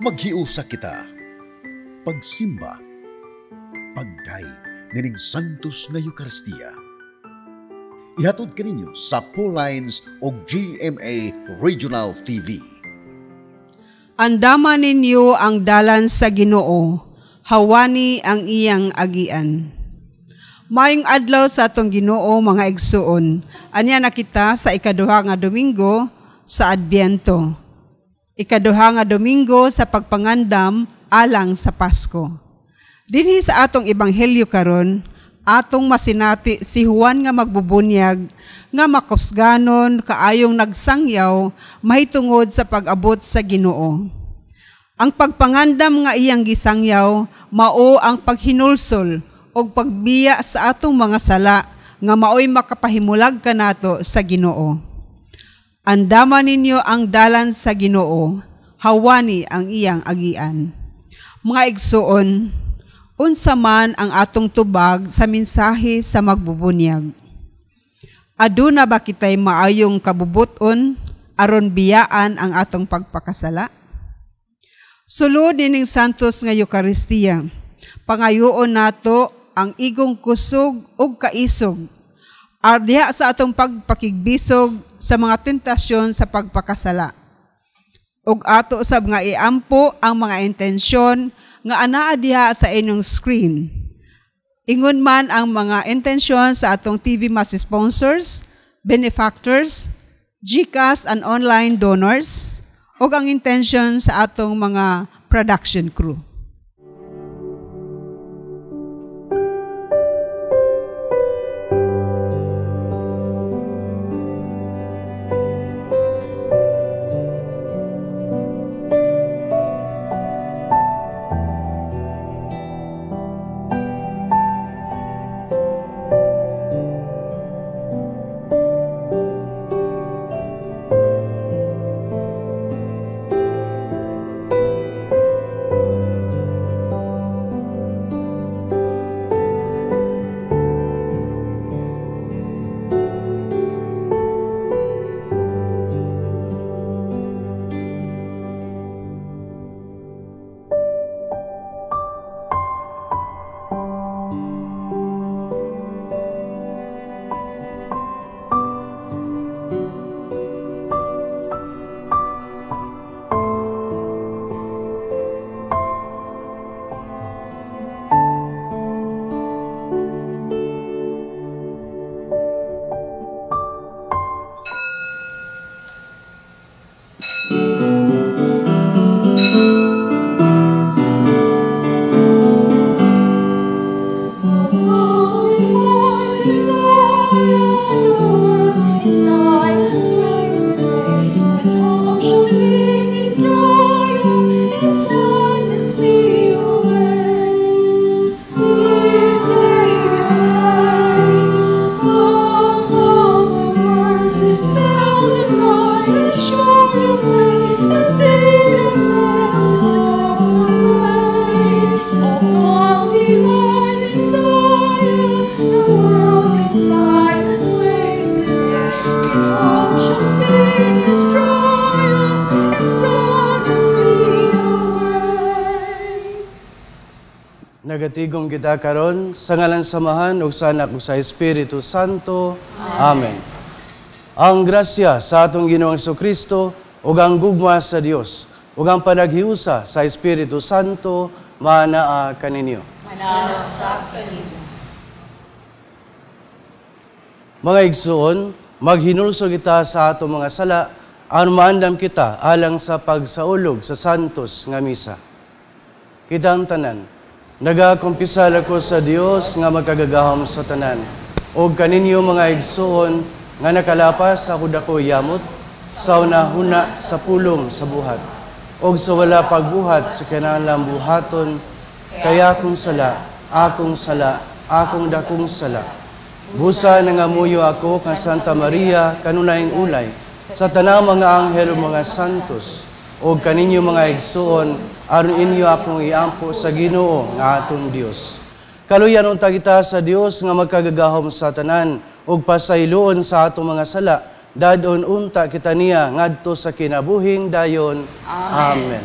Maghiusa kita. Pagsimba. Pagdayeg nining Santos nga Eucharistia. Ihatod kaninyo sa Paulines o GMA Regional TV. Andama ninyo ang dalan sa Ginoo, hawani ang iyang agian. Maayong adlaw sa atong Ginoo, mga igsuon. Anya na kita sa ikaduha nga Domingo sa Adbyento. Ikaduha nga Domingo sa pagpangandam alang sa Pasko. Dinhi sa atong ebanghelyo karon, atong masinati si Juan nga magbubunyag nga makusganon kaayong nagsangyaw mahitungod sa pag-abot sa Ginoo. Ang pagpangandam nga iyang gisangyaw mao ang paghinulsol og pagbiya sa atong mga sala nga maoy makapahimulag kanato sa Ginoo. Andama ninyo ang dalan sa Ginoo, hawani ang iyang agian. Mga igsuon, unsa man ang atong tubag sa mensahe sa magbubunyag? Aduna ba kitay maayong kabubuton aron biyaan ang atong pagpakasala? Sulod nining Santos nga Eucharistia, pangayoon nato ang igong kusog ug kaisog diha sa atong pagpakigbisog sa mga tentasyon sa pagpakasala. Ug ato sab nga iampo ang mga intensyon nga anaa diha sa inyong screen. Ingon man ang mga intensyon sa atong TV Mass sponsors, benefactors, GCash and online donors, ug ang intensyon sa atong mga production crew. Nagatigom kita karon sa ngalan Samahan ug sa Anak ug sa Espiritu Santo. Amen. Ang grasya sa atong Ginoong Kristo ug ang gugma sa Dios ug ang panaghiusa sa Espiritu Santo maanaa kaninyo. Maanaa sa kaninyo. Mga igsuon, maghinulsol kita sa atong mga sala aron maandam kita alang sa pagsaulog sa santos nga misa. Kitang tanan, nagakumpisal ako sa Dios nga magkagagahom sa tanan, og kaninyo mga igsuon nga nakalapas sa dako yamot sa unahuna sa pulong sa buhat, og sa wala pagbuhat sa kinahanglang buhaton, kaya akong sala, akong sala, akong dakong sala. Busa nangamuyo ako kang Santa Maria kanunayng ulay sa tanang mga anghel ug mga santos, og kaninyo mga igsuon aron inyo akong iampo sa Ginoo nga atong Dios. Kaluyan unta kita sa Dios nga magkagagahom sa tanan ug pasayloon sa atong mga sala, dadon unta kita niya ngadto sa kinabuhing dayon. Amen. Amen.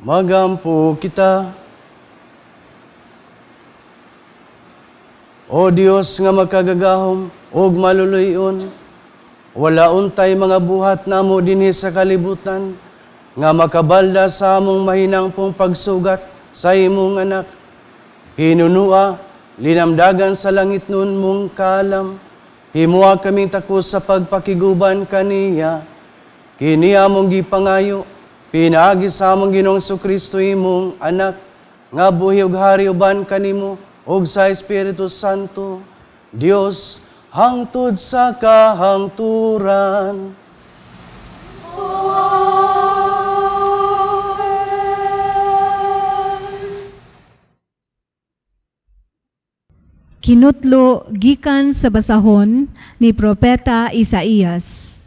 Magampo kita. O Dios nga makagagahom ug maluluy-on, wala untay mga buhat namo dinhi sa kalibutan nga makabalda sa among mahinangpong pagsugat sa imong anak. Hinunua, linamdagan sa langit nun mong kaalam, himua kaming takos sa pagpakiguban kaniya. Kini among gipangayo, pinaagi sa among Ginoong Kristo imong anak, nga buhi ug hari uban kanimo ug sa Espiritu Santo, Dios, hangtod sa kahangturan. Kinutlo gikan sa basahon ni Propeta Isaías.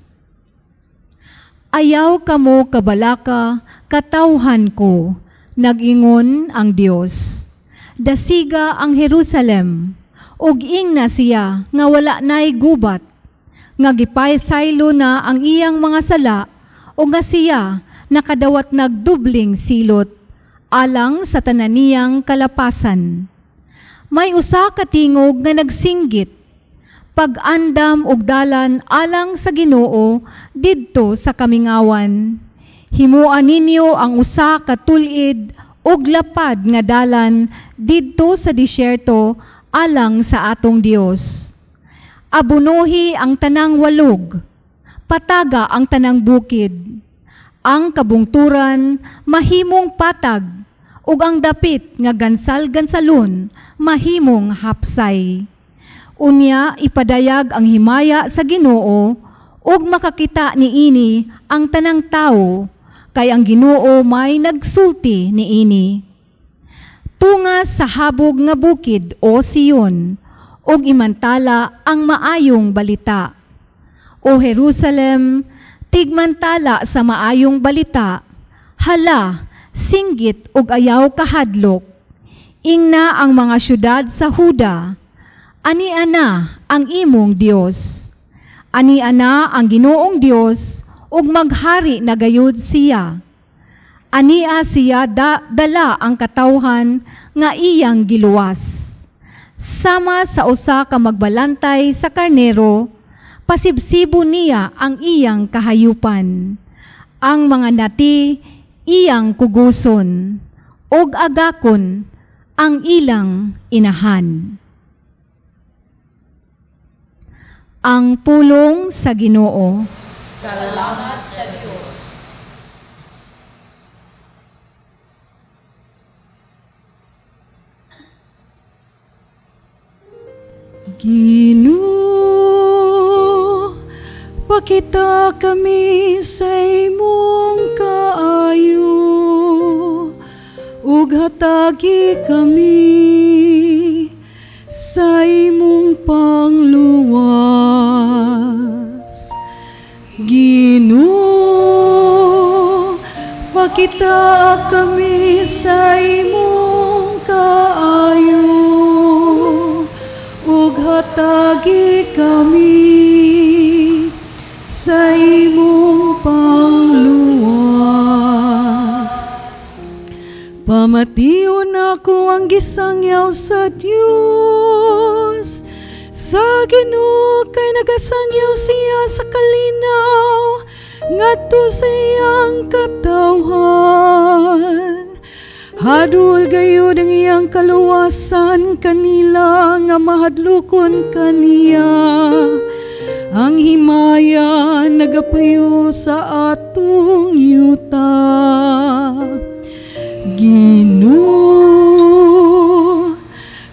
Ayaw kamo kabalaka, katawhan ko, nag-ingon ang Dios. Dasiga ang Jerusalem, ug ingna siya nga wala nay gubat, nga gipaysaylo na ang iyang mga sala, ug nga siya nakadawat nagdubling silot, alang sa tananiyang kalapasan. May usa ka tingog nga nagsinggit, pag-andam og dalan alang sa Ginoo didto sa kamingawan. Himua ninyo ang usa ka tul-id ug lapad nga dalan didto sa disyerto alang sa atong Dios. Abunuhi ang tanang walog, pataga ang tanang bukid. Ang kabungturan mahimong patag, ug ang dapit nga gansal-gansalon mahimong hapsay. Unya ipadayag ang himaya sa Ginoo, ug makakita niini ang tanang tawo, kay ang Ginoo may nagsulti niini. Tunga sa habog nga bukid, o Sion, ug imantala ang maayong balita. O Jerusalem, tigmantala sa maayong balita, hala, singgit ug ayaw kahadlok. Ingna ang mga syudad sa Huda, ani ana ang imong Dios. Ani ana ang Ginoong Dios, ug maghari na gayud siya. Ania siya dala ang katawhan nga iyang giluwas. Sama sa usa ka magbalantay sa karnero, pasibsibo niya ang iyang kahayupan. Ang mga nati iyang kuguson, ug agakon ang ilang inahan. Ang pulong sa Ginoo. Salamat sa Dios. Ginoo, pakita kami sa imong kaayo, ug hatagi kami sa imong pangluwas. Ginoo, pakita kami sa imong kaayo, ug hatagi kami sa imong pangluwas. Pamation ako ang gisangyaw sa Dios, sa Ginoo kay nagasangyaw siya sa kalinaw ngadto sa iyang katawhan. Hadol gayud ang iyang kaluwasan kanila nga mahadlokon kaniya. Ang himaya nagapayo sa atong yuta. Ginoo,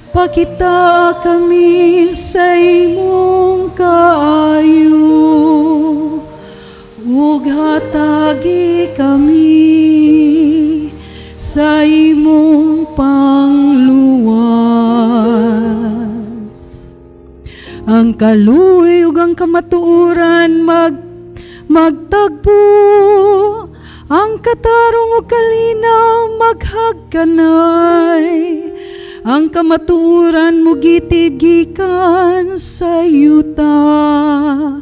pakita kami sa imong kaayo, ug hatagi kami sa imong pangluwas. Ang kaluoy ug ang kamatuoran magtagpo, ang katarong ug kalinaw maghagkanay. Ang kamatuoran mugitid gikan sa yuta,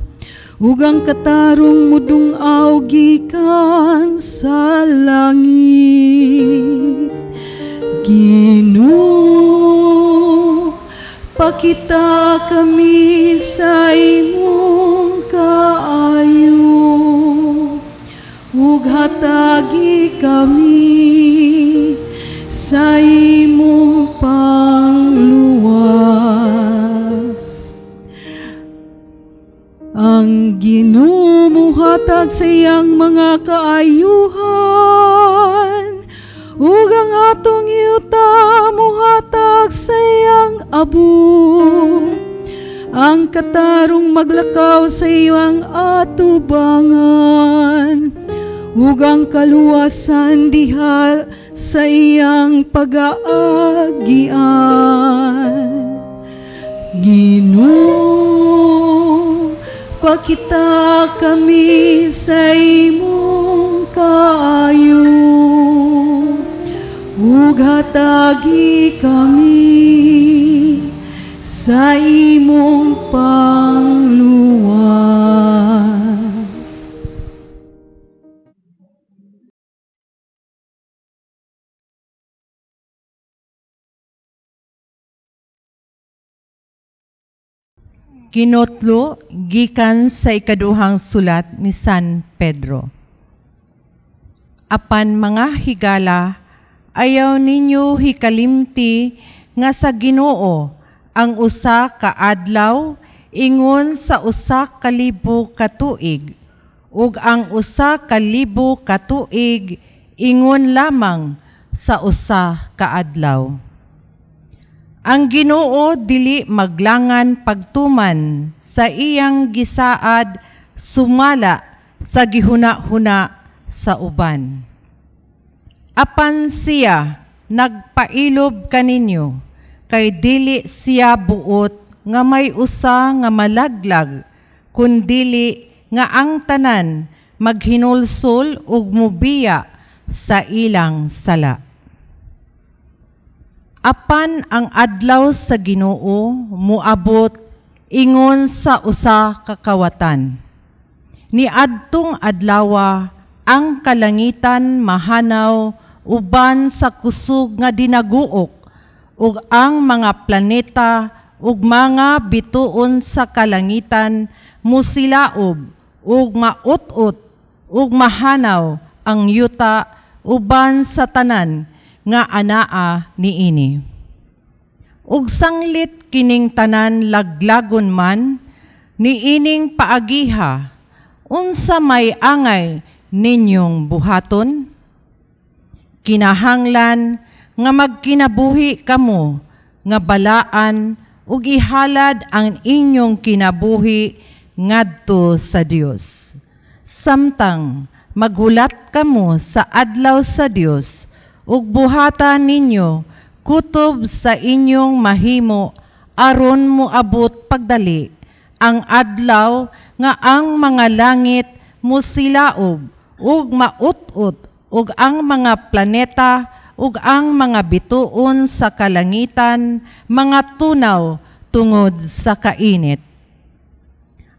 ug ang katarong mudung-aw gikan sa langit. Ginoo, pakita kami sa imong kaayo, ug hatagi kami sa imong pangluwas. Ang Ginoo mohatag sa iyang mga kaayuhan, ug ang atong yuta mohatag sa iyang abo. Ang katarong maglakaw sa iyang atubangan, ug ang kaluwasan diha sa iyang pag-aagian. Ginoo, pakita kami sa imong kaayo, ug hatagi kami sa imong pangluwas. Kinotlo gikan sa ikaduhang sulat ni San Pedro. Apan mga higala, ayaw ninyo hikalimti nga sa Ginoo ang usa ka adlaw ingon sa 1,000 ka tuig, ug ang 1,000 ka tuig ingon lamang sa usa ka adlaw. Ang Ginoo dili maglangan pagtuman sa iyang gisaad sumala sa gihuna-huna sa uban. Apan siya nagpailob kaninyo, kay dili siya buot nga may usa nga malaglag, kundili nga ang tanan maghinulsol ug mubiya sa ilang sala. Apan ang adlaw sa Ginoo muabot ingon sa usa ka kawatan. Niadtong adlawa ang kalangitan mahanaw uban sa kusog nga dinaguok, ug ang mga planeta ug mga bituon sa kalangitan musilaob ug maut-ut ug mahanaw ang yuta uban sa tanan nga anaa niini. Ug sanglit kining tanan laglagon man niining paagiha, unsa may angay ninyong buhaton? Kinahanglan nga magkinabuhi kamo nga balaan ug ihalad ang inyong kinabuhi ngadto sa Dios. Samtang maghulat kamo sa adlaw sa Dios, ug buhata ninyo kutob sa inyong mahimo aron moabot pagdali ang adlaw nga ang mga langit musilaob ug maut-ut, ug ang mga planeta ug ang mga bituon sa kalangitan mga tunaw tungod sa kainit.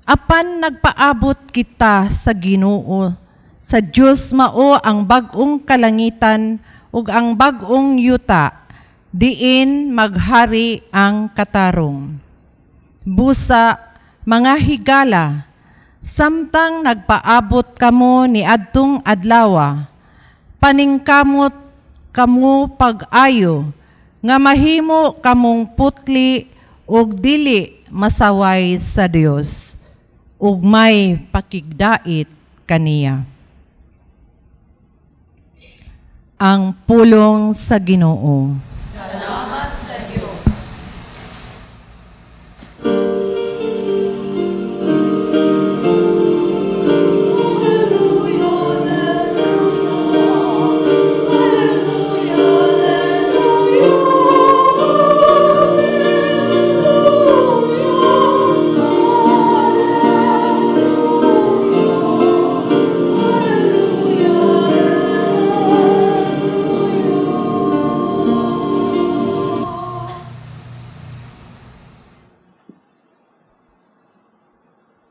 Apan nagpaabot kita sa Ginoo, sa Dios mao ang bag-ong kalangitan ug ang bag-ong yuta, diin maghari ang katarong. Busa, mga higala, samtang nagpaabot kamo ni adtong adlawa, paningkamot kamo pag-ayo, nga mahimo kamong putli ug dili masaway sa Dios, ug may pakigdait kaniya. Ang pulong sa Ginoo. Salamat sa Dios.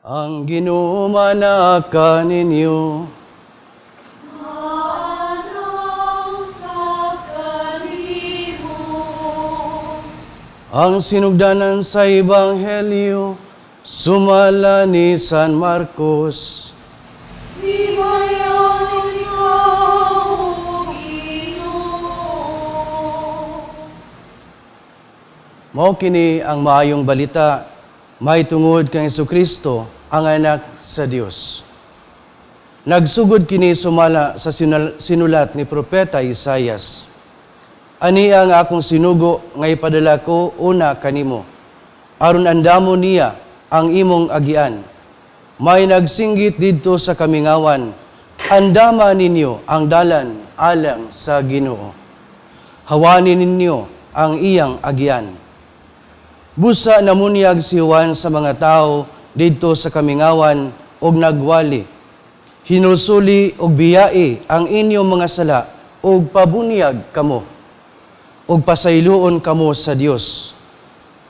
Ang Ginoo Mana kaninyo. Manang sa kanimo. Ang sinugdanan sa Ebanghelyo sumala ni San Marcos. Himayan ikaw, O Ginoo. Mao kini ang maayong balita mahitungod kang Hesukristo, ang anak sa Dios. Nagsugod kini sumala sa sinulat ni Propeta Isayas. Ani ang akong sinugo nga ipadala ko una kanimo, aron andamo niya ang imong agian. May nagsinggit didto sa kamingawan, andama ninyo ang dalan alang sa Ginoo. Hawani ninyo ang iyang agian. Busa namunyag si Juan sa mga tao didto sa kamingawan og nagwali. Hinulsuli og biyai ang inyong mga sala og pabunyag kamo og pasayloon kamo sa Dios.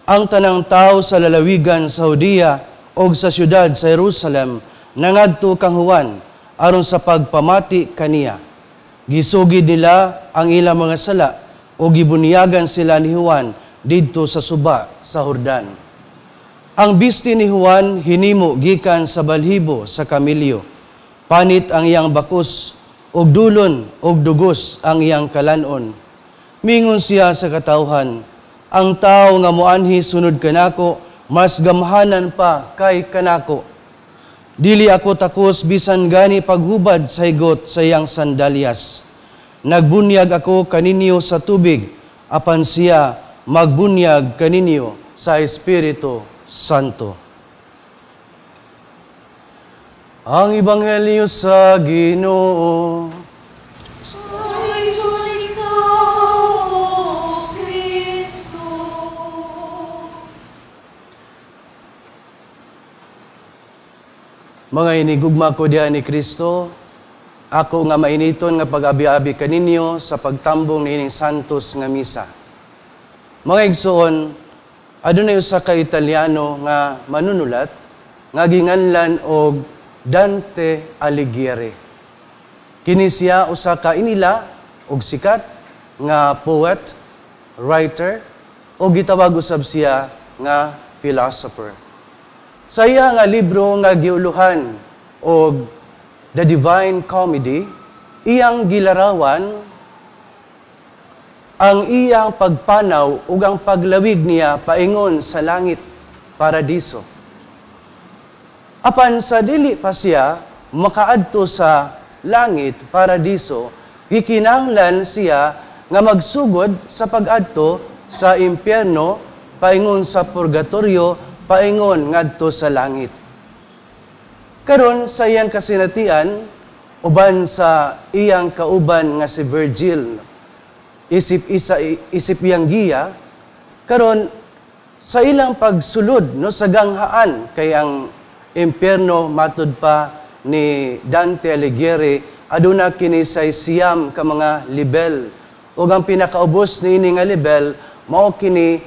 Ang tanang tao sa lalawigan sa Judea og sa siyudad sa Jerusalem nangadto kang Juan aron sa pagpamati kaniya. Gisugid nila ang ilang mga sala og gibunyagan sila ni Juan didto sa suba sa Jordan. Ang bisti ni Juan hinimo gikan sa balhibo sa kamilyo. Panit ang iyang bakus og dulon og dugos ang iyang kalanon. Mingon siya sa katawhan, ang tao nga moanhi sunod kanako, mas gamhanan pa kay kanako. Dili ako takos bisan gani paghubad sa higot sa iyang sandalyas. Nagbunyag ako kaninyo sa tubig, apan siya magbunyag kaninyo sa Espiritu Santo. Ang Ebanghelyo sa Ginoo. Sayon ikaw, O Kristo. Mga inigugma ko diha ni Kristo, ako nga mainiton nga pag-abi-abi kaninyo sa pagtambong niining santos nga misa. Mga igsoon, adunay usa ka Italiano nga manunulat nga ginganlan og Dante Alighieri. Kini siya usa ka inila og sikat nga poet, writer, o gitawag usab siya nga philosopher. Sa iya nga libro nga giuluhan og The Divine Comedy, iyang gilarawan ang iyang pagpanaw ug ang paglawig niya paingon sa langit, paradiso. Apan sa dili pa siya makaadto sa langit, paradiso, gikinahanglan siya nga magsugod sa pag-adto sa impyerno, paingon sa purgatorio, paingon ngadto sa langit. Karon sa iyang kasinatian, uban sa iyang kauban nga si Virgil, isip isa isip iyang giya, karon sa ilang pagsulod no sa ganghaan kay ang impyerno matud pa ni Dante Alighieri aduna kini say 9 ka mga lebel, ug ang pinakaubos niini nga lebel mao kini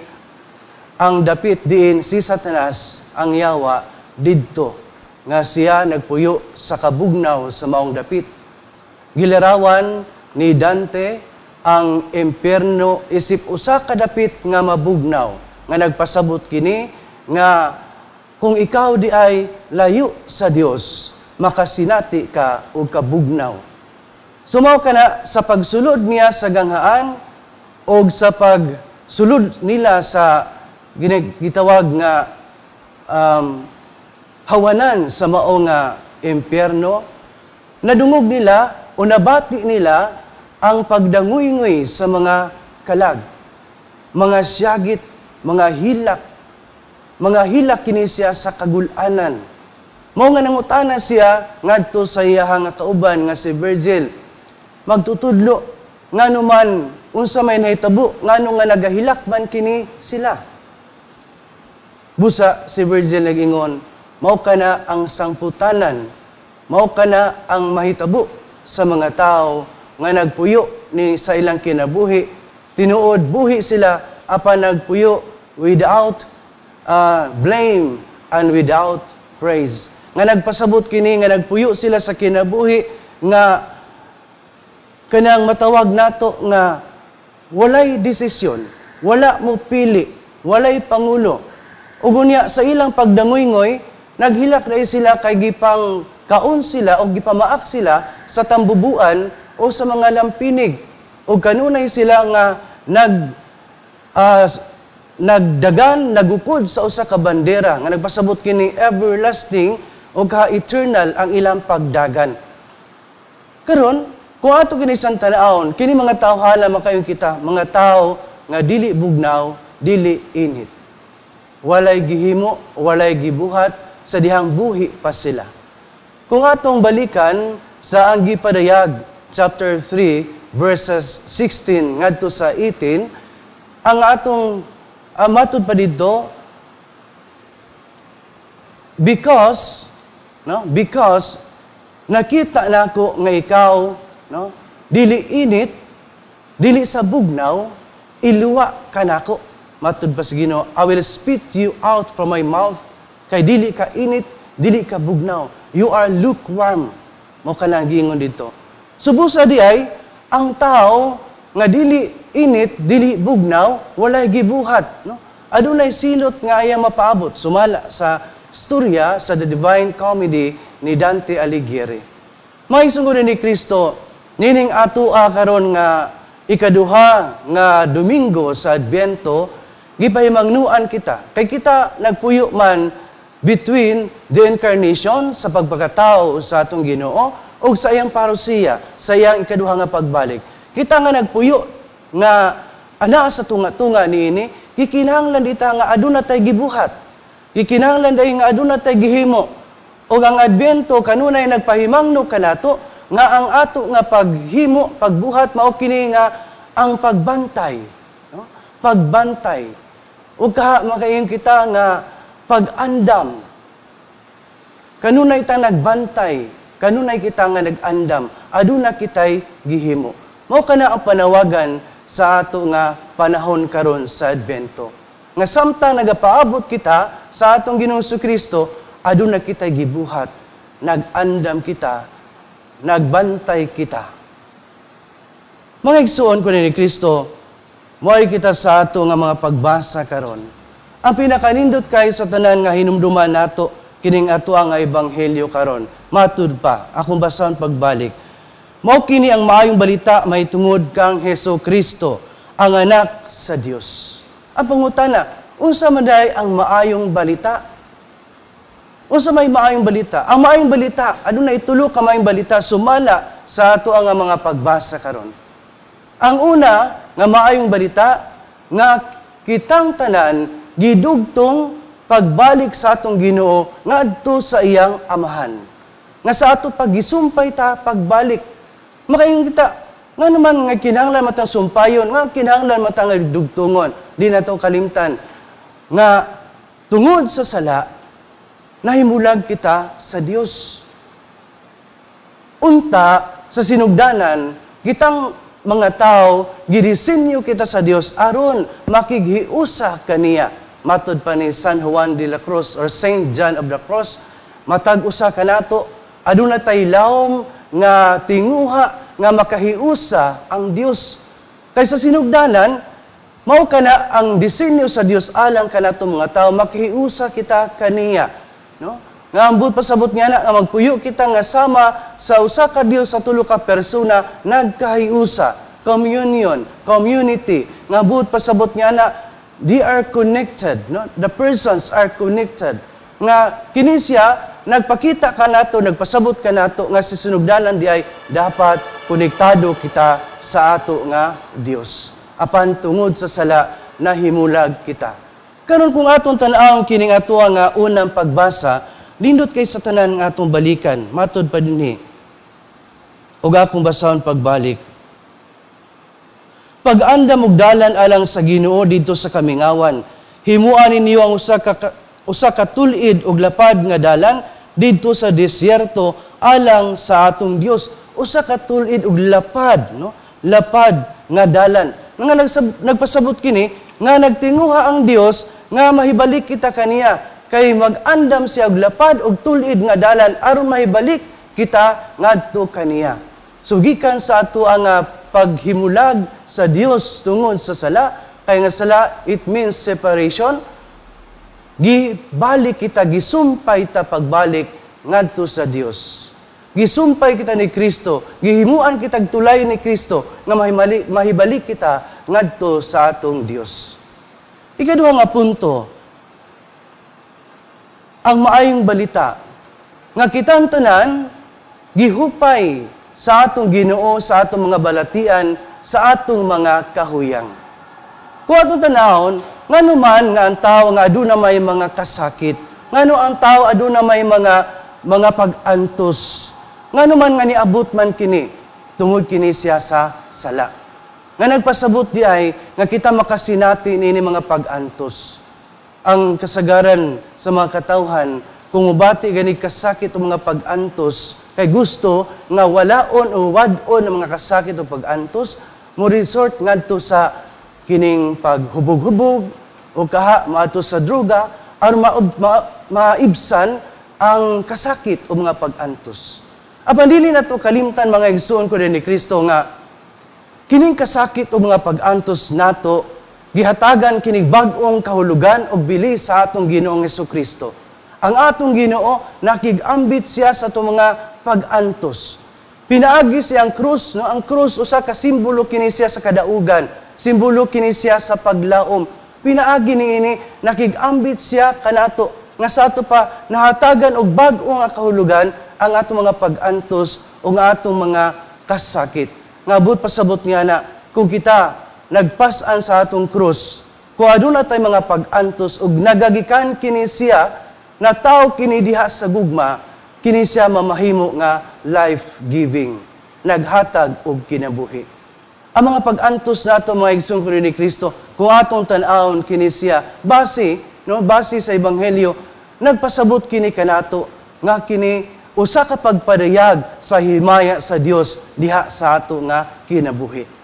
ang dapit diin si Satanas ang yawa didto nga siya nagpuyo sa kabugnaw sa maong dapit. Gilarawan ni Dante ang impyerno isip usa ka dapit nga mabugnaw nga nagpasabot kini nga kung ikaw di ay layo sa Dios makasinati ka og kabugnaw. Sumaw ka na sa pagsulod niya sa ganghaan og sa pagsulod nila sa gitawag nga hawanan sa mao nga impyerno, nadungog nila o nabati nila ang pagdanguynguy sa mga kalag, mga siyagit, mga hilak, mga hilak kini siya sa kagulanan. Mao nga nangutana siya ngadto sa iyaha nga kauban nga si Virgil, magtutudlo ngano man unsa may nahitabo, ngano nga nagahilak man kini sila. Busa si Virgil nag-ingon, mao kana ang sangputanan, mao kana ang mahitabo sa mga tao nga nagpuyo ni sa ilang kinabuhi. Tinuod buhi sila apan nagpuyo without blame and without praise. Nga nagpasabot kini nga nagpuyo sila sa kinabuhi nga kanang matawag nato nga walay desisyon, wala mo pili, walay pangulo. Ug unya sa ilang pagdangoy-ngoy, naghilak na sila kay gipang kaon sila o gipamaak sila sa tambubuan o sa mga lampinig. O kanunay sila nga nagdagan, nagukod sa usa ka bandera nga nagpasabot kini everlasting o ka-eternal ang ilang pagdagan. Karon, kung ato kini sang tan-awon, kini mga tawhana makayon kita, mga tao nga dili bugnaw, dili init. Walay gihimo, walay gibuhat, sa dihang buhi pa sila. Kung atong balikan sa ang gipadayag, chapter 3, verses 16 ngadto sa 18, ang atong matud pa dito, because, no, because nakita nako nga ikaw, no, dili init, dili sa bugnaw, iluwa ka nako. Matud pa sa Ginoo, I will spit you out from my mouth, kay dili ka init, dili ka bugnaw. You are lukewarm. Mao kanang giingon dito. Subusa di ay, ang tao nga dili init, dili bugnaw, walay gibuhat, no? Adunay silot nga ayaw mapaabot. Sumala sa storya sa The Divine Comedy ni Dante Alighieri. Mga igsoon ni Kristo, nining atua karon nga ikaduha nga Domingo sa Adbyento, gipahimangnuan kita. Kay kita nagpuyo man between the incarnation sa pagpakatao sa atong Ginoo ug sa iyang parousia, sa iyang ikaduha nga pagbalik. Kita nga nagpuyo nga ana sa tunga-tunga niini, gikinahanglan dita nga aduna tay gibuhat. Gikinahanglan day nga aduna tay gihimo. Ug ang Adbyento kanunay nagpahimangno kanato nga ang ato nga paghimo, pagbuhat mao kini nga ang pagbantay, no? Pagbantay. Ug kaha makaingon kita nga pag-andam. Kanunay ta nagbantay, kanunay kita nga nag-andam, aduna kitay gihimo. Mao kana ang panawagan sa ato nga panahon karon sa Adbyento. Nga samtang nagapaabot kita sa atong Ginoong Kristo, aduna kitay gibuhat, nag-andam kita, nagbantay kita. Mga igsuon ko ni Kristo, moay kita sa ato nga mga pagbasa karon. Ang pinakanindot kay sa tanan nga hinumduman nato kining ato ang ebanghelyo karon. Matud pa akong basahon pagbalik. Mao kini ang maayong balita mahitungod kang Hesus Kristo, ang anak sa Dios. Ang pangutana, unsa man day ang maayong balita? Unsa may maayong balita? Ang maayong balita, adunay tulo ka maayong balita sumala sa ato ang mga pagbasa karon. Ang una nga maayong balita nga kitang tanan gidugtong pagbalik sa atong Ginoo ngadto sa iyang amahan. Nga sa ato pagisumpay ta pagbalik. Makaingon kita nga naman nga kinahanglan matang sumpayon, nga kinahanglan matang dugtungon, di nato kalimtan nga tungod sa sala nahimulag kita sa Dios. Unta sa sinugdanan kitang mga tao gidisenyo kita sa Dios aron makighiusa kaniya. Matod pa ni San Juan de la Cruz or Saint John of the Cross, matag usa kanato aduna tay lawom nga tinguha nga makahiusa ang Dios. Kay sa sinugdanan mao kana ang disenyo sa Dios alang kanato mga tao makahiusa kita kaniya, no? Nga ambot pasabot niya na nga magpuyo kita nga sama sa usa ka Dios sa tulo ka persona nagkahiusa, communion, community. Nga ambot pasabot niya na they are connected, no? The persons are connected. Nga kini siya nagpakita kanato, nagpasabot kanato nga sa sinugdanan di ay dapat konektado kita sa ato nga Dios. Apan tungod sa sala nahimulag kita. Karon kung atong tan-awon kining ato nga unang pagbasa, nindot kay sa tanan nga atong balikan, matod pa dinhi. Ug akong basahon pagbalik. Pag-andam og dalan alang sa Ginoo didto sa kamingawan, himuan ninyo ang usa ka tul-id og lapad nga dalan didto sa disyerto alang sa atong Dios. Usa ka tul-id og lapad, no? Lapad nga dalan. Nga nagpasabot kini nga nagtinguha ang Dios nga mahibalik kita kaniya. Kay mag-andam siya og lapad og tul-id nga dalan aron mahibalik kita ngadto kaniya. So gikan sa ato ang paghimulag sa Dios tungod sa sala, kay nga sala, it means separation, gibalik kita, gisumpay ta pagbalik ngadto sa Dios. Gisumpay kita ni Kristo, gihimuan kitag tulay ni Kristo nga mahibalik kita ngadto sa atong Dios. Ikaduha nga punto, ang maayong balita nga kitang tanan gihupay sa atong Ginoo sa atong mga balatian, sa atong mga kahuyang. Kung atong tanawon, ngano man nga ang tao nga aduna may mga kasakit, ngano ang tao aduna may mga pag-antos, ngano man nga niabot man kini, tungod kini siya sa sala. Nga nagpasabot di ay nga kita makasinati niini mga pag-antos. Ang kasagaran sa mga katawhan, kung mubati gani kasakit o mga pag-antos, kay gusto nga walaon o wad-on ang mga kasakit o pag-antos, mo resort ngadto sa kining paghubog-hubog o kaha maadto sa droga aron maibsan ang kasakit o mga pag-antos. Apan dili nato kalimtan, mga igsuon ko ni Kristo, nga kining kasakit o mga pag-antos nato gihatagan kinig bag-ong kahulugan og bili sa atong Ginoong Kristo. Ang atong Ginoo, nakig-ambit siya sa atong mga pag-antos. Pinaagi siya ang krus, no? Ang krus, usa ka simbolo kini siya sa kadaugan, simbolo kini siya sa paglaom. Pinaagi niini, nakig-ambit siya kanato nga sa ato pa nahatagan og bag-o nga kahulugan ang atong mga pag-antos o nga atong mga kasakit. Nga buot pasabot nga na kung kita nagpas-an sa atong krus, kung aduna tay mga pag-antos ug nagagikan kini siya, nataw kini diha sa gugma, kini siya mamahimo nga life-giving, naghatag og kinabuhi. Ang mga pag-antos nato, mga igsoon ko ni Kristo, kung atong tan-awon kini siya, base, no, base sa Ebanghelyo, nagpasabot kini kanato nga kini usa ka pagpadayag sa himaya sa Dios diha sa ato nga kinabuhi.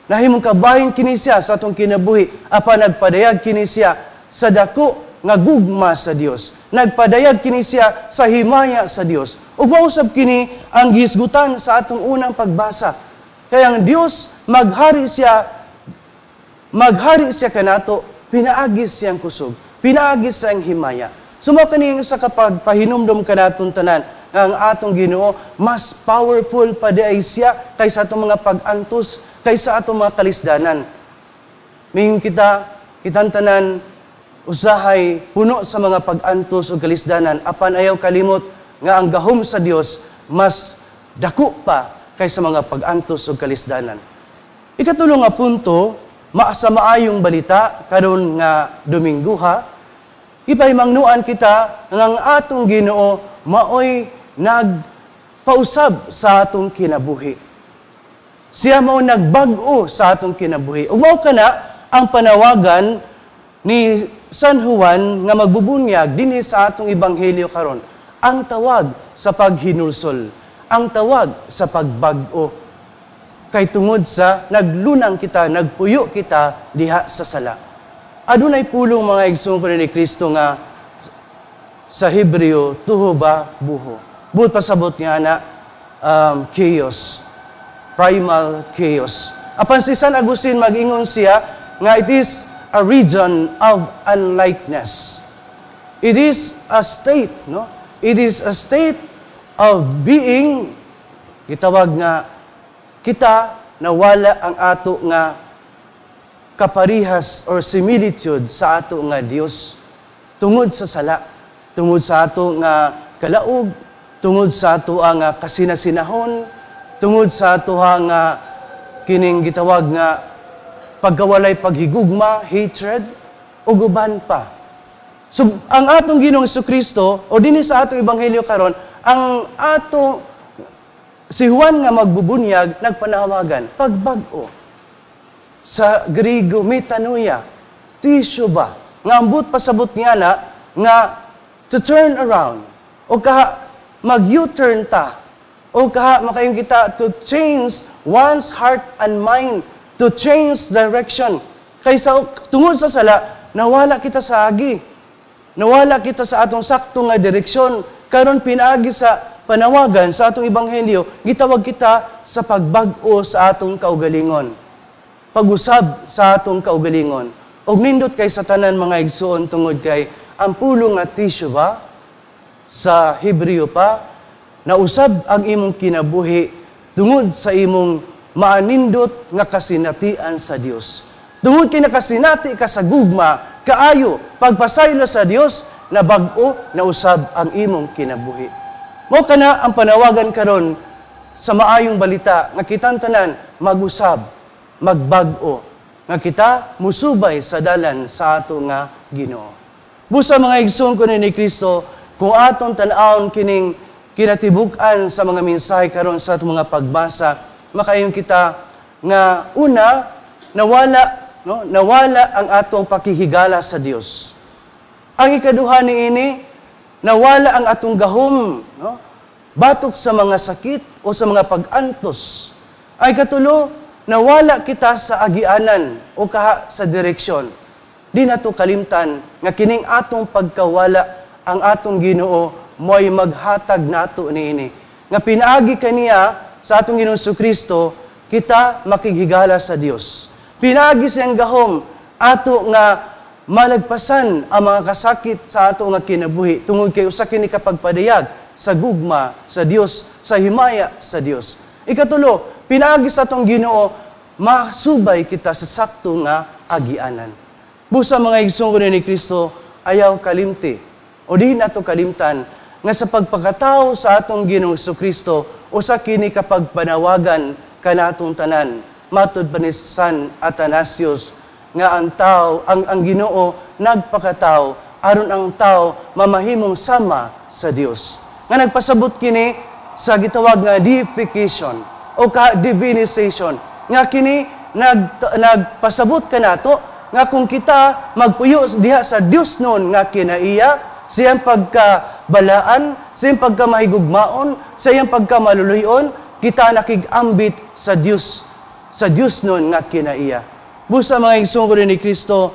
Nahimong kabahin kini siya sa atong kinabuhi, apan nagpadayag kini siya sa dako nga gugma sa Dios. Nagpadayag kini siya sa himaya sa Dios. Ug mausab kini ang gihisgutan sa atong unang pagbasa. Kaya ang Dios maghari siya kanato, pinaagi siyang kusog, pinaagi siyang himaya. So mao kani sa kapag pahinumdom kanaton tanan nga ang atong Ginoo mas powerful pa di ay siya kaysa atong mga pag-antos, kaysa atong mga kalisdanan. Mingon kita, kitang tanan usahay puno sa mga pag-antos o kalisdanan, apan ayaw kalimot nga ang gahom sa Dios mas dako pa kaysa mga pag-antos o kalisdanan. Ikatulo nga punto, sa maayong balita karon nga Domingguha, ipahimangnuan kita nga ang atong Ginoo maoy nagpausab sa atong kinabuhi. Siya mao nagbag-o sa atong kinabuhi. Ug mao kana ang panawagan ni San Juan nga magbubunyag dinhi sa atong ebanghelyo karon. Ang tawag sa paghinulsol, ang tawag sa pagbag-o. Kay tungod sa naglunang kita, nagpuyo kita diha sa sala. Adunay pulong, mga igsoon ko ni Kristo, nga sa Hebreo, tohu va bohu. Buot pasabot nga na chaos, primal chaos. Apan si San Agustin, mag-ingon siya nga it is a region of unlikeness. It is a state, no? It is a state of being, gitawag nga kita nawala ang ato nga kaparihas or similitude sa ato nga Dios tungod sa sala, tungod sa ato nga kalaog, tungod sa ato nga kasinasinahon, tungod sa ato nga kining gitawag nga pagkawalay paghigugma, hatred, ug uban pa. So, ang atong Ginoong Kristo o dinhi sa atong ebanghelyo karon, ang atong si Juan nga magbubunyag nagpanawagan pagbag-o. Sa Griego, metanoia, teshuva, nga ambot pasabot niya na nga to turn around o kaha mag U-turn ta o kaha makaingon kita to change one's heart and mind, to change direction, kaysa tungod sa sala nawala kita sa agi. Nawala kita sa atong sakto nga direksyon. Karon pinaagi sa panawagan sa atong ebanghelyo, gitawag kita sa pagbag-o sa atong kaugalingon. Pag-usab sa atong kaugalingon. Og nindot kay sa tanan mga igsuon tungod kay ang pulong nga teshuva sa Hebreo pa, nausab ang imong kinabuhi tungod sa imong maanindot nga kasinatian sa Dios. Tungod kay nakasinati ka sa gugma, kaayo, pagpasaylo sa Dios, na bag-o nausab ang imong kinabuhi. Mao kana ang panawagan karon sa maayong balita nga kitang tanan mag-usab, magbag-o, nga kita musubay sa dalan sa ato nga Ginoo. Busa mga igsoon ko ni Kristo, kung atong tan-awon kining kinatibuk-an sa mga mensahe karon sa atong mga pagbasa, makaingon kita nga una nawala, no? Nawala ang atong pakihigala sa Dios. Ang ikaduha niini, nawala ang atong gahom, no? Batok sa mga sakit o sa mga pag-antos. Ay katulo, nawala kita sa agianan o kaha sa direksyon. Di nato kalimtan nga kining atong pagkawala ang atong Ginoo mo'y maghatag nato niini. Nga pinaagi kaniya sa atong Ginoong Kristo, kita makighigala sa Dios. Pinaagi siyang gahom ato nga malagpasan ang mga kasakit sa ato nga kinabuhi tungod kay usa kini kapagpadayag sa gugma sa Dios, sa himaya sa Dios. Ikatulo, pinaagi sa atong Ginoo masubay kita sa sakto nga agianan. Busa mga igsoon ni Kristo, ayaw kalimti o di nato kalimtan nga sa pagpakatao sa atong Ginoong Kristo usa kini kapagpanawagan kanatong tanan. Matud pa ni San Athanasius nga ang tao, ang Ginoo nagpakatao aron ang tao mamahimong sama sa Dios. Nga nagpasabot kini sa gitawag nga deification o ka divinization, nga kini nagpasabot kanato nga kung kita magpuyo diha sa Dios noon nga kinaiya, siyang pagkabalaan, siyang pagkamahigugmaon, siyang pagkamaluluyon, kita nakigambit sa Dios, sa Dios noon nga kinaiya. Busa mga igsoon ko ni Kristo,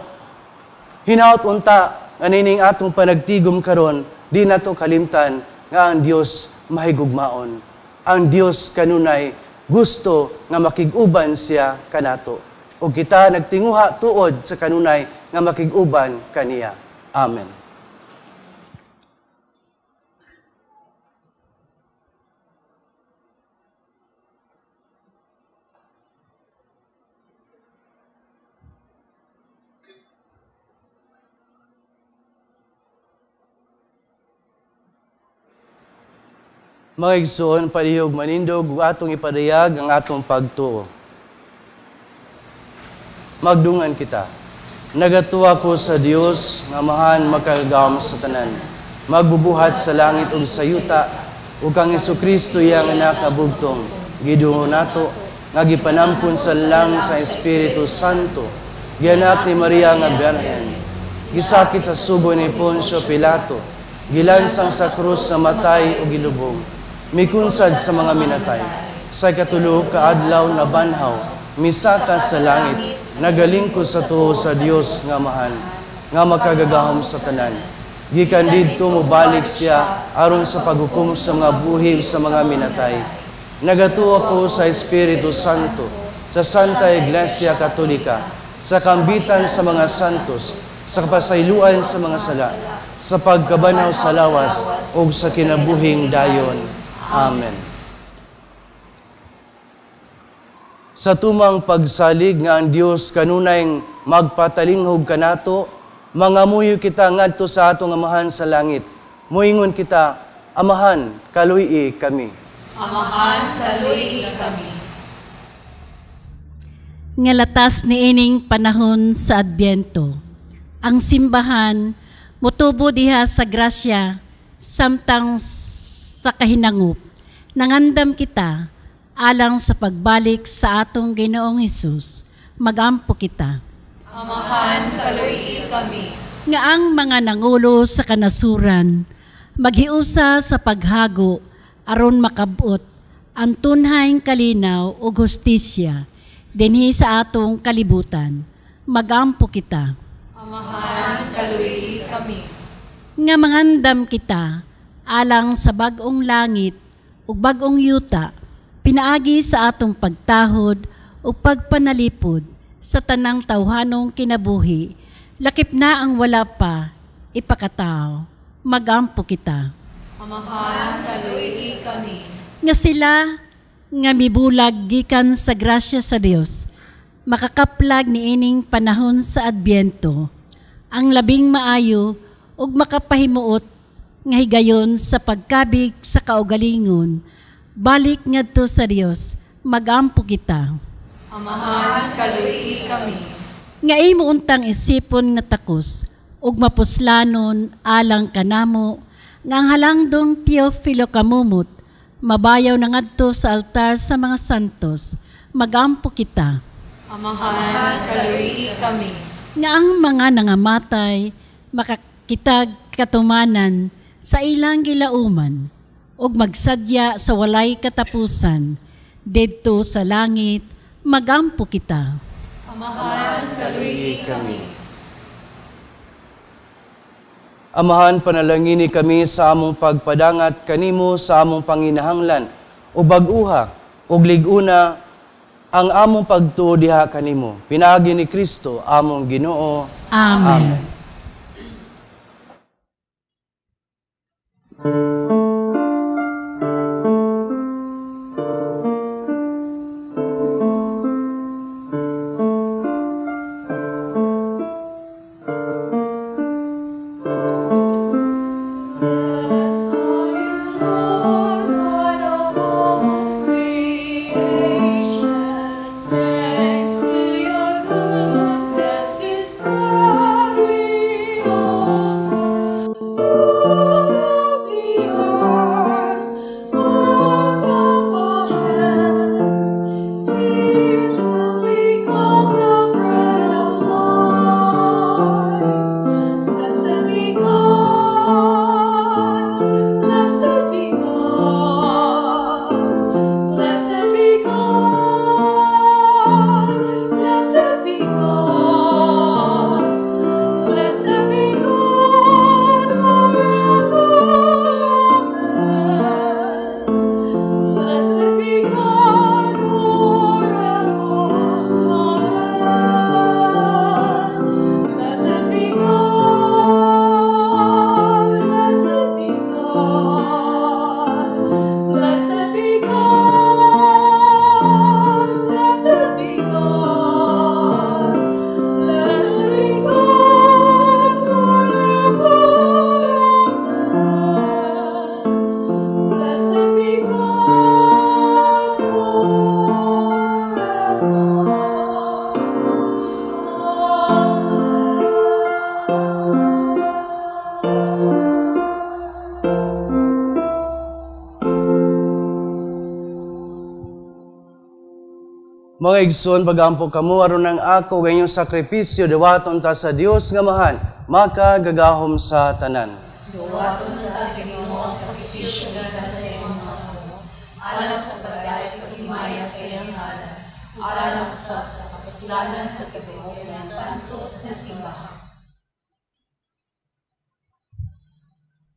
hinaut unta nga nining atong panagtigom karon, di nato kalimtan nga ang Dios mahigugmaon. Ang Dios kanunay gusto nga makig-uban siya kanato. O kita nagtinguha tuod sa kanunay nga makig-uban kaniya. Amen. Mga igsoon, palihog manindog ug atong ipadayag ang atong pagtuo. Magdungan kita. Nagatuwa ko sa Dios nga Amahan makagagahom sa tanan, magbubuhat sa langit ug sa yuta, ug kang Hesukristo iyang anak nga bugtong, gidungo nato nga gipanampon sa lang sa Espiritu Santo, gianak ni Maria nga Birhen, gisakit sa subo ni Poncio Pilato, gilansang sa krus na matay ug gilubong, mikunsad sa mga minatay, sa ikatulo kaadlaw na banhaw, misaka sa langit, nagalingkod sa tuo sa Dios nga Amahan, nga makagagahom sa tanan. Gikan didto mobalik siya aron sa paghukom sa mga buhi ug sa mga minatay. Nagatuo ko sa Espiritu Santo, sa Santa Iglesia Katolika, sa kambitan sa mga santos, sa kapasayloan sa mga sala, sa pagkabanhaw sa lawas ug sa kinabuhing dayon. Amen. Sa tumang pagsalig nga ang Dios kanunay magpatalinghog kanato, mangamuyo kita ngadto sa atong Amahan sa langit. Moingon kita, Amahan, kaluy-i kami. Amahan, kaluy-i kami. Nga latas niining panahon sa Adbyento, ang simbahan motubo diha sa grasya samtang sa kahinangup. Nangandam kita alang sa pagbalik sa atong Ginoong Hesus. Magampo kita. Amahan, kaluy-i kami. Nga ang mga nangulo sa kanasuran maghiusa sa paghago aron makabot ang tunhaing kalinaw ug hustisya dinhi sa atong kalibutan. Magampo kita. Amahan, kaluy-i kami. nga mangandam kita alang sa bag-ong langit ug bag-ong yuta pinaagi sa atong pagtahod ug pagpanalipod sa tanang tawhanong kinabuhi, lakip na ang wala pa ipakatao. Magampo kita. Amahan, kaluy kami. Nga sila nga mibulag gikan sa grasya sa Dios, makakaplag niining panahon sa Adbyento, ang labing maayo ug makapahimuot nga higayon sa pagkabig sa kaugalingon, balik ngadto sa Dios, magampo kita. Amahan, kaluy kami. Nga imo untang isipon nga takos ug mapuslanon alang kanamo nga ang halangdong Teofilo kamumot mabayaw na ngadto sa altar sa mga santos, magampo kita. Amahan, kaluy kami. Nga ang mga nangamatay makakitag katumanan sa ilang gilauman ug magsadya sa walay katapusan didto sa langit, magampo kita. Amahan, kaluy kami. Amahan, panalangini kami sa among pagpadangat kanimo sa among panginahanglan o bag-uha ug lig-una ang among pagtuo diha kanimo. Pinaagi ni Kristo among Ginoo. Amen. Amen. Mga igsoon, pagampo kamo aron ang ako ganyong sakripisyo dawaton ta sa Dios nga mahan, makagagahom sa tanan. Dawaton ta sa Ginoo ang sakripisyo nga sa imong mga alang sa pagdayeg paghimaya sa iyang ngalan, alang sa kapuslanan sa tibuok ng santos nga simbahan.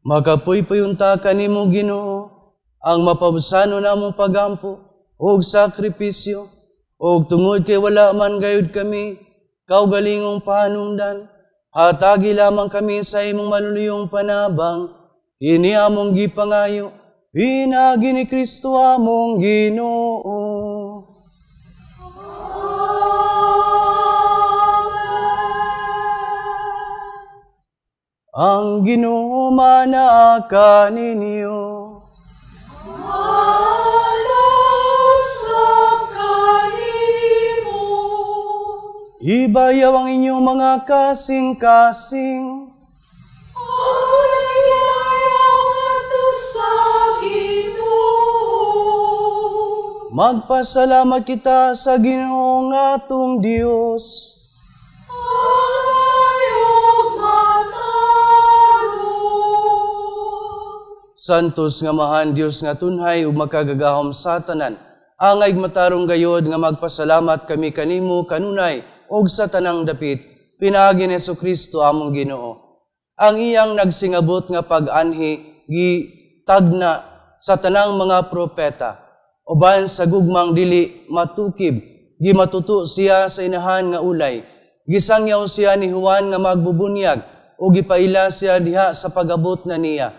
Makapuypuyun ta kanimo Ginoo ang mapabsano namong pagampo ug sakripisyo. Og tungod kay wala man gayud kami, kaugalingong panungdan, hatagi lamang kami sa imong maluluyong panabang, kini among gipangayo, pinaagi ni Kristo among Ginoo. Amen. Ang Ginoo manaa kaninyo. Ibayaw ang inyong mga kasing-kasing. Magpasalamat kita sa Ginoong atong Dios. Santos nga mahan Dios nga tunhay ug makagagahom sa tanan. Angay matarong gayod nga magpasalamat kami kanimo kanunay og sa tanang dapit, pinaagi ni Hesukristo among Ginoo. Ang iyang nagsingabot nga pag-anhi gitagna sa tanang mga propeta. Uban sa gugmang dili matukib, gimatuto siya sa inahan nga ulay. Gisangyaw siya ni Juan nga magbubunyag o gipaila siya diha sa pag-abot na niya.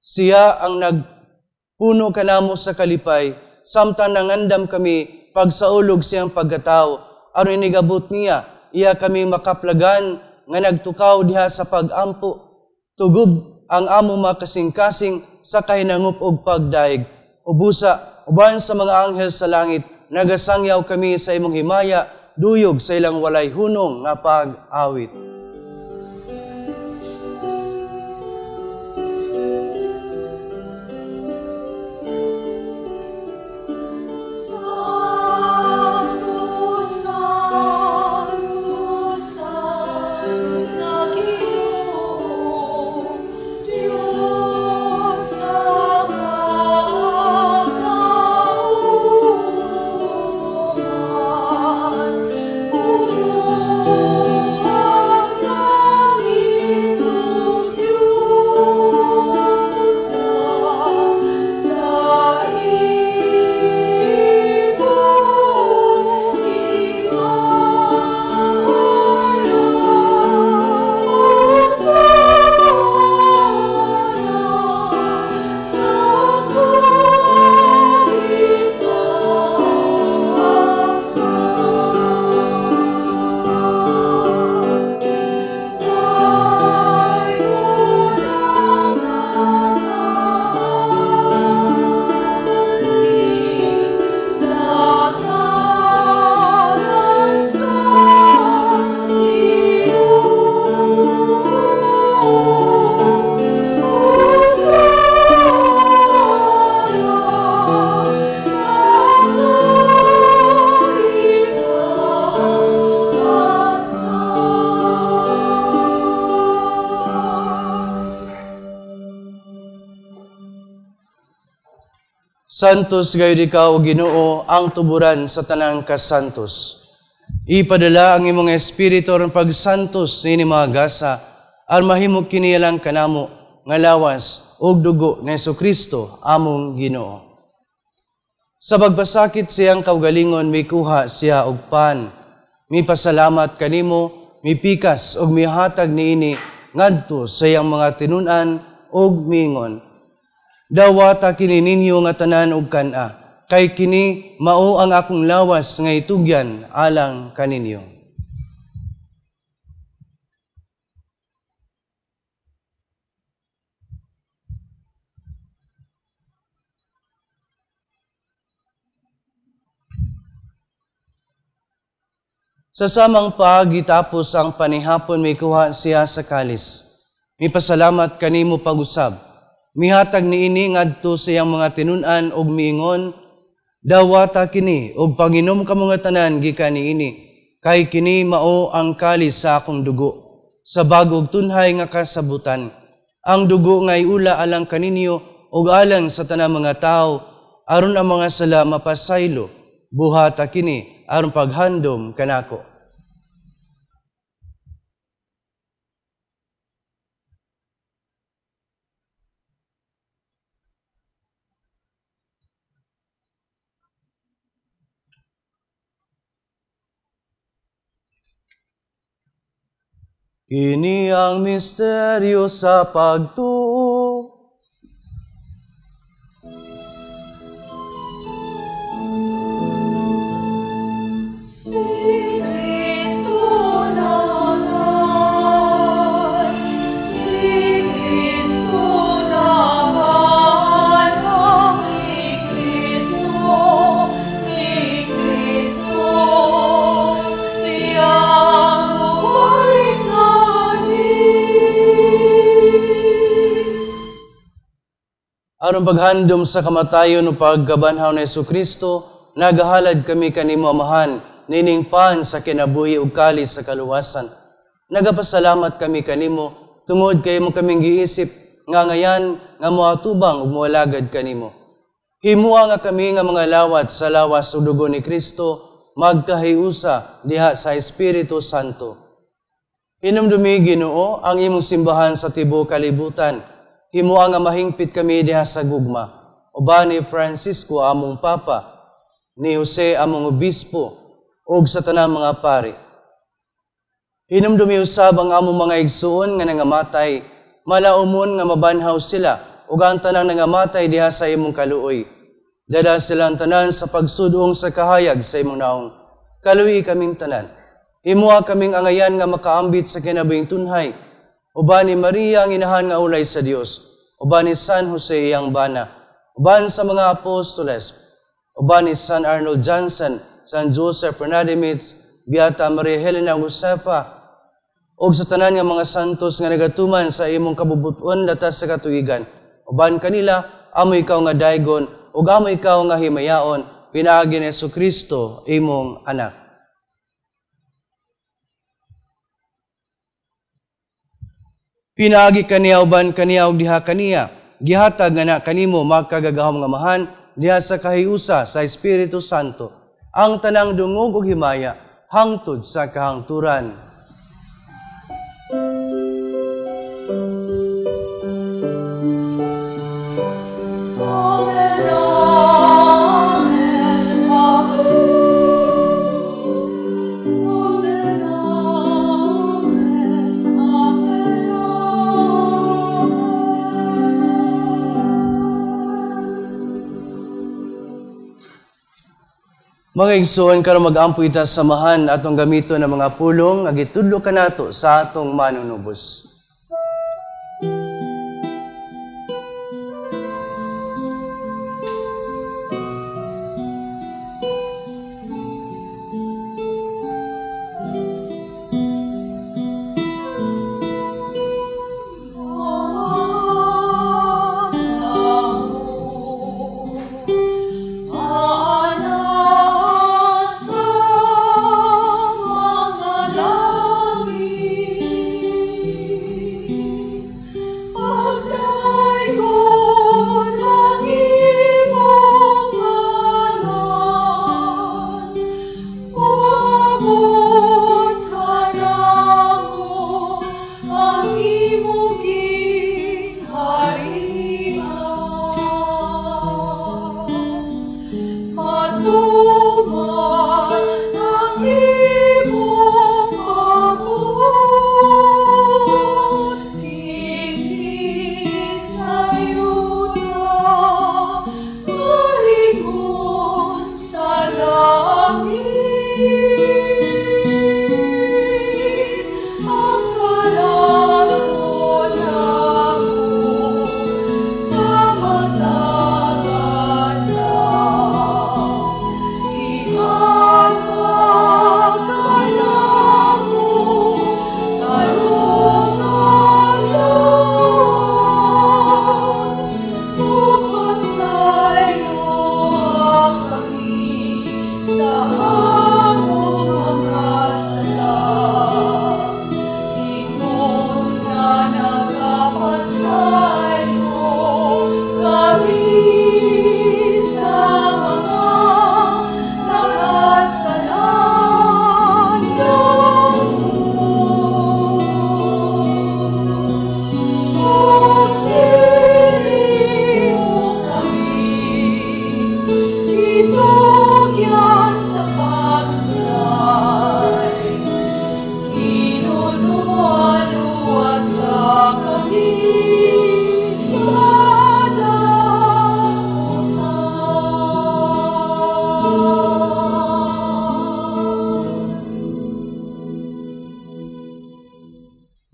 Siya ang nagpuno kanamo sa kalipay, samtang nangandam kami pagsaulog siyang pagkatao. Aron inigabot niya, iya kami makaplagan nga nagtukaw diha sa pag-ampo. Tugob ang amo makasing-kasing sa kahinangup og pagdaig. Ubusa, uban sa mga anghel sa langit, nagasangyaw kami sa imong himaya, duyog sa ilang walay hunong nga pag-awit. Santos gayud ikaw, Ginoo, ang tuburan sa tanang kasantos. Ipadala ang imong espiritu aron pagsantos niini mga gasa, aron mahimo kini alang kanamo nga lawas ug dugo ni Hesukristo among Ginoo. Sa pagpasakit siyang kaugalingon, mikuha siya og pan, mipasalamat kanimo, mipikas ug mihatag niini ngadto sa iyang mga tinun-an ug miingon: Dawata kini ninyo nga tanan og kan-a, kay kini mao ang akong lawas nga itugyan alang kaninyo. Sa samang paagi tapos ang panihapon, mikuha siya sa kalis. Mipasalamat kanimo pag-usab. Mihatag niini ngadto sa iyang mga tinun-an og miingon: Dawata kini og panginom kamo nga tanan gikan niini, kay kini mao ang kalis sa akong dugo, sa bag-ong tunhay nga kasabutan. Ang dugo nga iula alang kaninyo ug alang sa tanang mga tawo, aron ang mga sala mapasaylo. Buhata kini aron paghandom kanako. Kini ang misteryo sa pagtuo. Si Kristo nanay, si Kristo nabanhaw, si Kristo, siyang mubalik lagi. Aron paghandom sa kamatayon o pagkabanhaw ni Hesukristo, nagahalad kami kanimo, Amahan, nining pan sa kinabuhi ug kalis sa kaluwasan. Nagapasalamat kami kanimo tungod kay imo kaming giisip nga ngayan nga moatubang ug moalagad kanimo. Himua nga kami nga mga lawat sa lawas ug dugo ni Kristo magkahiusa diha sa Espiritu Santo. Hinumdumi, Ginoo, ang imong simbahan sa tibuok kalibutan. Himoa nga mahingpit kami diha sa gugma. Uban ni Francisco among Papa, ni Jose among Obispo, ug sa tanang mga pari. Hinumdumi usab ang among mga igsuon nga nangamatay, malaumon nga mabanhaw sila, ug ang tanang nangamatay diha sa imong kaluoy. Dada silang tanan sa pagsudong sa kahayag sa imong naong. Kaluoyi kaming tanan. Himoa kaming angayan nga makaambit sa kinabuhing tunhay. Uban ni Maria ang inahan nga ulay sa Dios. Uban ni San Jose iyang bana. Uban sa mga apostoles. Uban ni San Arnold Johnson, San Joseph Freinademetz, Beata Maria Helena Josefa, ug sa tanan nga mga santos nga nagatuman sa imong kabubuton latas sa katuigan. Uban kanila, amo ikaw nga daygon, ug amo ikaw nga himayaon, pinaagi ni Jesucristo, imong anak. Pinaagi kaniya uban kaniya ug diha kaniya, gihatag nga na kanimo makagagahom nga Amahan diha sa kahiusa sa Espiritu Santo, ang tanang dungog ug himaya hangtod sa kahangturan. Amen, amen, amen. Amen, amen, amen. Mga igsoon, karon mag-ampo ita sa samahan atong gamiton ang mga pulong nga gitudlo kanato sa atong manunubos.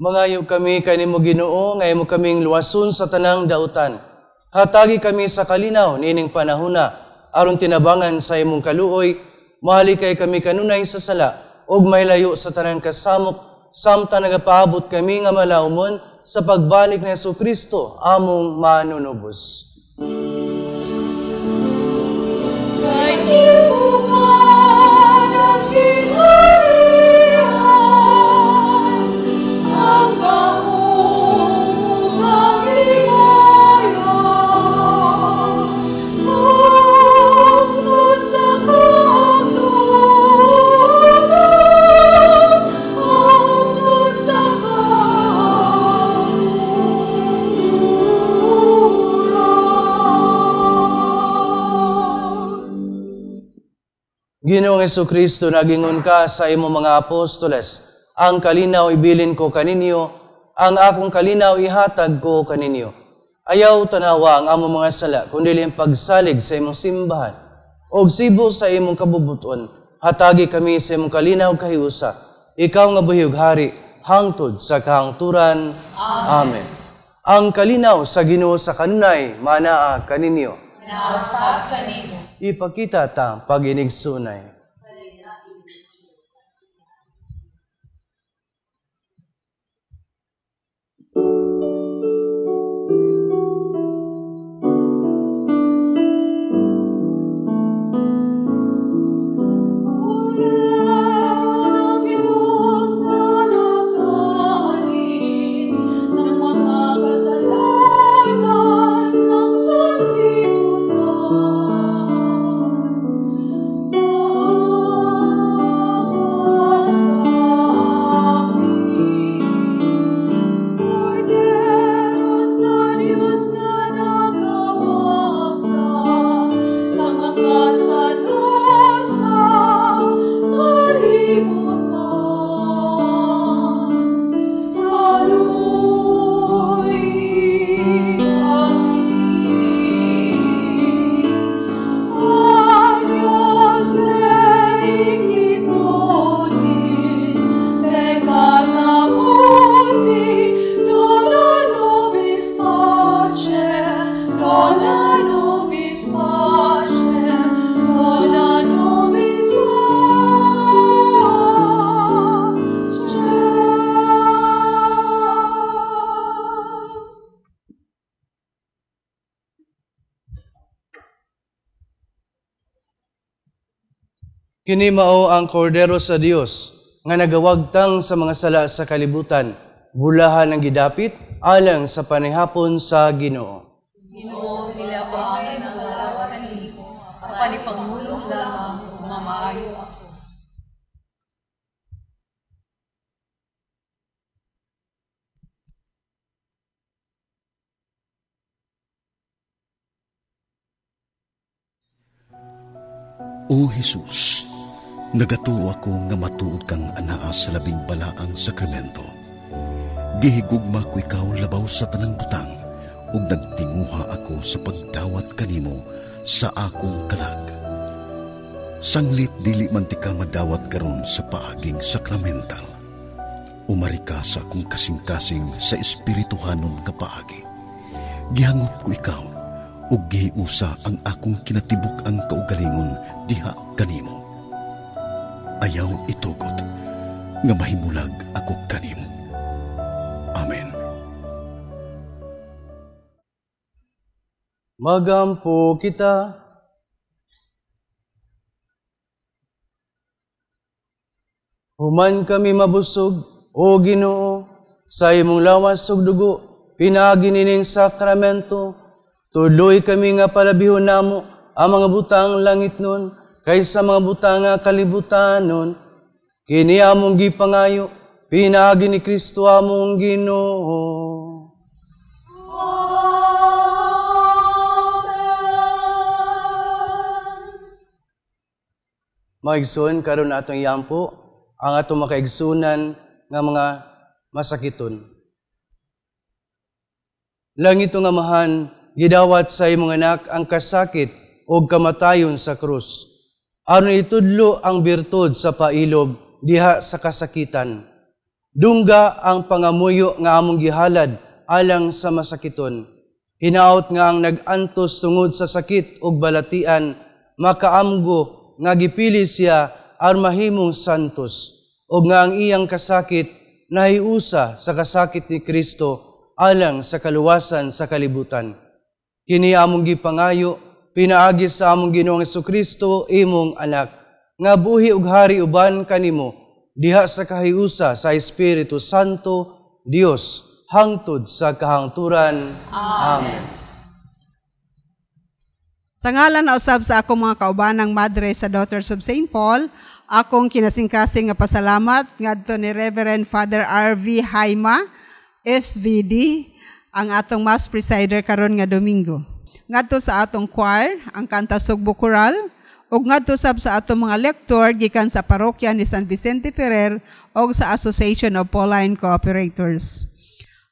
Mangayo kami kanimo Ginoo, nga imo kaming luwason sa tanang dautan. Hatagi kami sa kalinaw niining panahona, aron tinabangan sa imong kaluoy, mahalikay kami kanunay sa sala, ug mahilayo sa tanang kasamok, samtang nagapaabot kami nga malaumon sa pagbalik ni Jesucristo, among manunubos. Sa Ginoong Hesukristo, nagingon ka sa imong mga apostoles, ang kalinaw ibilin ko kaninyo, ang akong kalinaw ihatag ko kaninyo. Ayaw tanawa ang among mga sala, kundi ang pagsalig sa imong simbahan. Og sibo sa imong kabubuton, hatagi kami sa imong kalinaw kahiusa. Ikaw nga buhi ug hari, hangtod sa kahangturan. Amen. Ang kalinaw sa Ginoo sa kanunay, manaa kaninyo. Nausab kanimo. Ipakita ta pag-inigsunay. Kini mao ang kordero sa Dios nga nagawagtang sa mga sala sa kalibutan, bulahan ang gidapit alang sa panihapon sa Ginoo. Ginoo, dili ako angay mangalawat kanimo, apan ipangulong lamang ug mamaayo ako. O Jesus, nagatuo ako nga matuod kang anaa sa labing balaang sakramento. Gihigugma ko ikaw labaw sa tanang butang, ug nagtinguha ako sa pagdawat kanimo sa akong kalag. Sanglit dili man ti ka madawat karon sa paaging sakramental. Umari ka sa akong kasing-kasing sa espirituhanon nga paagi. Gihangop ko ikaw, ug gihiusa ang akong kinatibuk ang kaugalingon diha kanimo. Ayaw itugot nga mahimulag ako kanimo. Amen. Magampo kita. Human kami mabusog, o Ginoo, sa imong lawas ug dugo, pinaagi nining sakramento, tuloy kami nga palabihon namo ang mga butang langit nun, kaysa mga butang nga kalibutanon. Kini among gipangayo, pinaagi ni Kristo among Ginoo. Amen. Maigsoon karon atong iampo ang atong makaigsunan nga mga masakiton. Langit nga Amahan, gidawat sa imong anak ang kasakit og kamatayon sa krus. Aron itudlo ang birtud sa pailob diha sa kasakitan. Dungga ang pangamuyo nga among gihalad alang sa masakiton. Hinaot nga ang nag-antos tungod sa sakit ug balatian, makaamgo nga gipili siya aron mahimong santos, ug nga ang iyang kasakit nahiusa sa kasakit ni Kristo alang sa kaluwasan sa kalibutan. Kini among gipangayo, pinaagi sa among Ginoong Hesukristo, imong anak, nga buhi ug hari uban kanimo diha sa kahiusa sa Espiritu Santo, Dios, hangtod sa kahangturan. Amen. Sa ngalan na usab sa akong mga kaubanang madre sa Daughters of St. Paul, akong kinasingkasing nga pasalamat ngadto ni Reverend Father R.V. Haima, SVD, ang atong Mass Presider karon nga Domingo. Ngadto sa atong choir, ang Kanta Sugbo Choral Ug ngadto sab sa atong mga lector gikan sa parokya ni San Vicente Ferrer ug sa Association of Pauline Cooperators.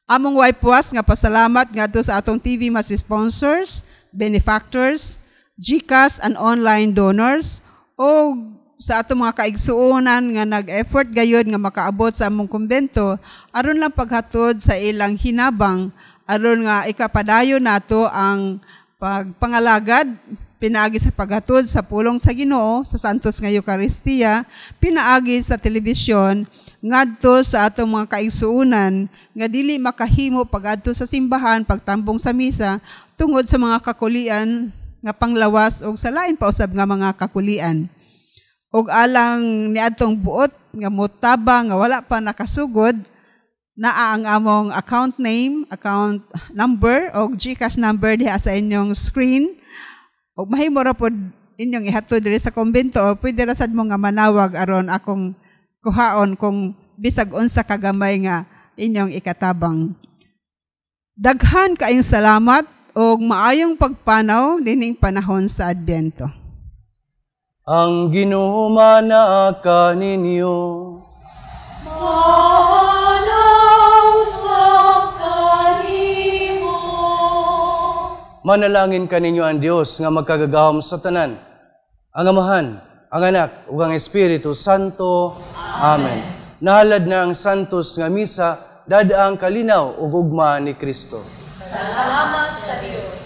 Among way puwas nga pasalamat ngadto sa atong TV Mass sponsors, benefactors, GCash and online donors, o sa atong mga kaigsuonan nga nag-effort gayud nga makaabot sa among kumbento aron lang paghatod sa ilang hinabang aron nga ikapadayon nato ang pagpangalagad pinaagi sa paghatod sa pulong sa Ginoo sa Santos nga Eukaristiya, pinaagi sa telebisyon ngadto sa atong mga kaigsuonan nga dili makahimo pagadto sa simbahan, pagtambong sa misa tungod sa mga kakulian nga panglawas og sa lain pa usab nga mga kakulian. Og alang niadtong buot nga motabang nga wala pa nakasugod, naa ang among account name, account number og GCash number diha sa inyong screen. Og mahimo ra pod inyong ihatod diri sa kumbento o pwede ra sad mo nga manawag aron akong kuhaon kung bisag unsa kagamay nga inyong ikatabang. Daghan kaayong salamat og maayong pagpanaw nining panahon sa Adbyento. Ang Ginoo manaa kaninyo. Manaw sa kanimo. Manalangin kaninyo ang Dios nga magkagagahom sa tanan, ang Amahan, ang Anak, ug ang Espiritu Santo. Amen. Nahalad na ang Santos nga Misa, dad-a ang kalinaw ug gugma ni Kristo. Salamat sa Dios.